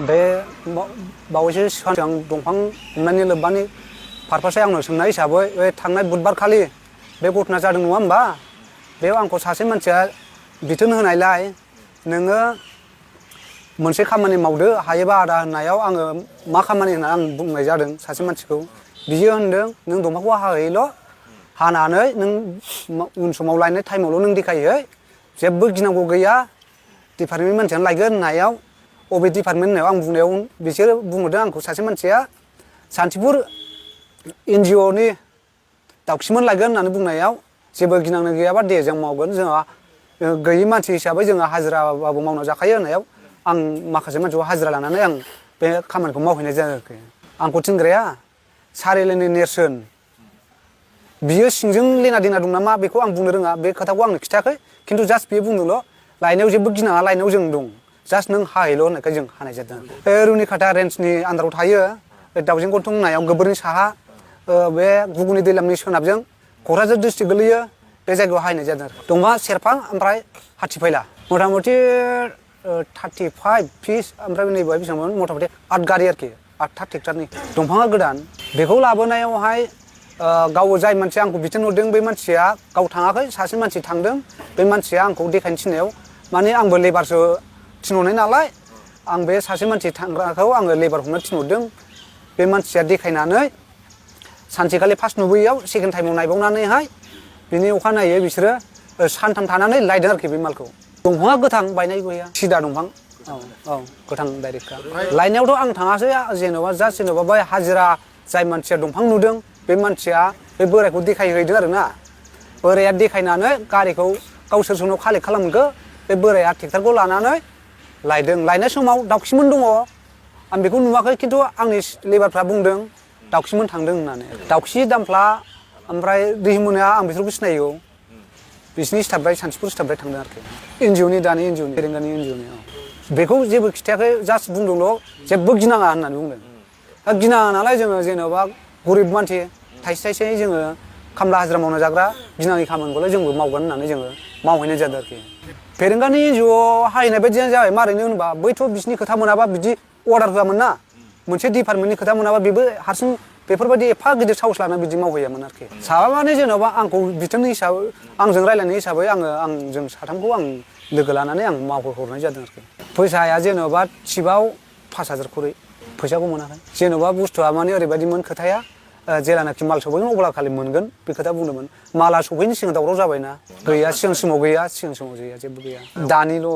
बे बावैसो सिगां दंफां हमनायनि लोब्बानि पारपासै आंनाव सोंनाय हिसाबै बे थांनाय बुधबार खालि बे घटना जादों नङा होमबा बेयाव आंखौ सासे मानसिया बिथोन होनायलाय नोङो मोनसे खामानि मावदो हायोबा आदा होननायाव आङो मा खामानि होनना आं बुंनाय जादों सासे मानसिखौ बियो होनदों नों दंफांखौ हाहैल' हानानै नों उन समाव लायनाय टाइमावल' नों देखायहै जेबो गिनांगौ गैया डिपार्टमेन्टनि मानसियानो लायगोन होननायाव अबे डिपार्टमेन्ट होननायाव आं बुंनायाव बिसोरो बुंहरदों आंखौ सासे मानसिया सान्तिपुर NGO नि दाउखिमोन लायगोन होननानै बुंनायाव जेबो गिनांनो गैयाबा दे जों मावगोन जोंहा गैयि मानसि हिसाबै जोङो हाजिराबाबो मावना जाखायो होननायाव आं माखासे मानसिखौ हाजिरा लानानै आं बे खामानिखौ मावहैनाय जायाखै आंखौ थिनग्राया सारिआलिनि नेरसोन बियो सिंजों लेना देना दं नामा बेखौ आं बुंनो रोङा बे खोथाखौ आंनो खिथायाखै खिन्थु जास्ट बियो बुंदोंल' लायनायाव जेबो गिनाङा लायनायाव जों दं जास्ट नों हाहैल' होननायखाय जों हानाय जादों बे रुनिकाटा रेन्जनि आन्दाराव थायो बे दाउजेन गन्थं होननायाव गोबोरनि साहा बे गुगुनि दैलामनि सोनाबजों क'क्राझार डिस्ट्रिक्ट गोलैयो बे जायगायाव हाहैनाय जादों आरो दंफाङा सेरफां ओमफ्राय हाथिफायला मथा मथि 35 फिस ओमफ्राय नैबेहाय बेसेबांमोन मथा मथि 8 गारि आरोखि 8था ट्रेक्टरनि दंफाङा गोदान बेखौ लाबोनायावहाय गाव जाय मानसिया आंखौ बिथोन हरदों बे मानसिया गाव थाङाखै सासे मानसि थांदों बे मानसिया आंखौ देखायनो थिननायाव माने आंबो लेबारसो थिनहरनाय नालाय आं बे सासे मानसि थांग्राखौ आङो लेबार हमनो थिनहरदों बे मानसिया देखायनानै सानसेखालि फार्स्ट नुबोयैयाव सेकेन्ड टाइमाव नायबावनानैहाय बिनि अखानायै बिसोरो सानथाम थानानै लायदों आरोखि बे मालखौ दंफाङा गोथां बायनाय गैया सिदा दंफां औ गोथां डाइरेक्टखा लायनायावथ' आं थाङासै जेन'बा जास्ट जेन'बा बै हाजिरा जाय मानसिया दंफां नुदों बे मानसिया बे बोरायखौ देखायहैदों आरोना बोराया देखायनानै गारिखौ गावसोर सोरनाव कालेक्ट खालामगो बे बोराया ट्रेक्टरखौ लानानै लायदों लायनाय समाव दाउखिमोन दङ आं बेखौ नुवाखै खिन्थु आंनि लेबारफ्रा बुंदों दाउखिमोन थांदों होननानै दाउखि दामफ्ला ओमफ्राय दैमोना आं बिसोरखौ सिनायो बिसिनि स्टाफनिफ्राय सान्तिपुर स्टाफनिफ्राय थांदों आरोखि NGO नि दानि NGO फेरेंगानि NGO बेखौ जेबो खिथायाखै जास्ट बुंदोंल' जेबो गिनाङा होननानै बुंदों दा गिनाङा नालाय जोङो जेन'बा गरिब मानसि थाइसे थाइसे जोङो खामला हाजिरा मावना जाग्रा गिनाङि खामानिखौलाय जोंबो मावगोन होननानै जोङो मावहैनाय जादों आरोखि फेरेंगानि NGO हाहैनाय बायदियानो जाबाय मारैनो होनबा बैथ' बिसिनि खोथा मोनाबा बिदि अर्डार होआमोन ना मोनसे डिपार्टमेन्टनि खोथा मोनाबा बेबो हारसिं बेफोरबायदि एफा गिदिर साहस लाना बिदि मावहैयामोन आरोखि साबा माने जेन'बा आंखौ बिथोननि हिसाबै आंजों रायलायनाय हिसाबै जों साथामखौ आं लोगो लानानै आं मावहोहरनाय जादों आरोखि फैसाया जेन'बा टिपआव 5,000 खरि फैसाखौ मोनाखै जेन'बा बुस्थुआ माने ओरैबायदिमोन खोथाया जेलानाखि माल सफैगोन अब्ला खालि मोनगोन बे खोथा बुंदोंमोन माला सफैनो सिगां दावराव जाबायना गैया सिगां समाव गैया जेबो गैया दानिल'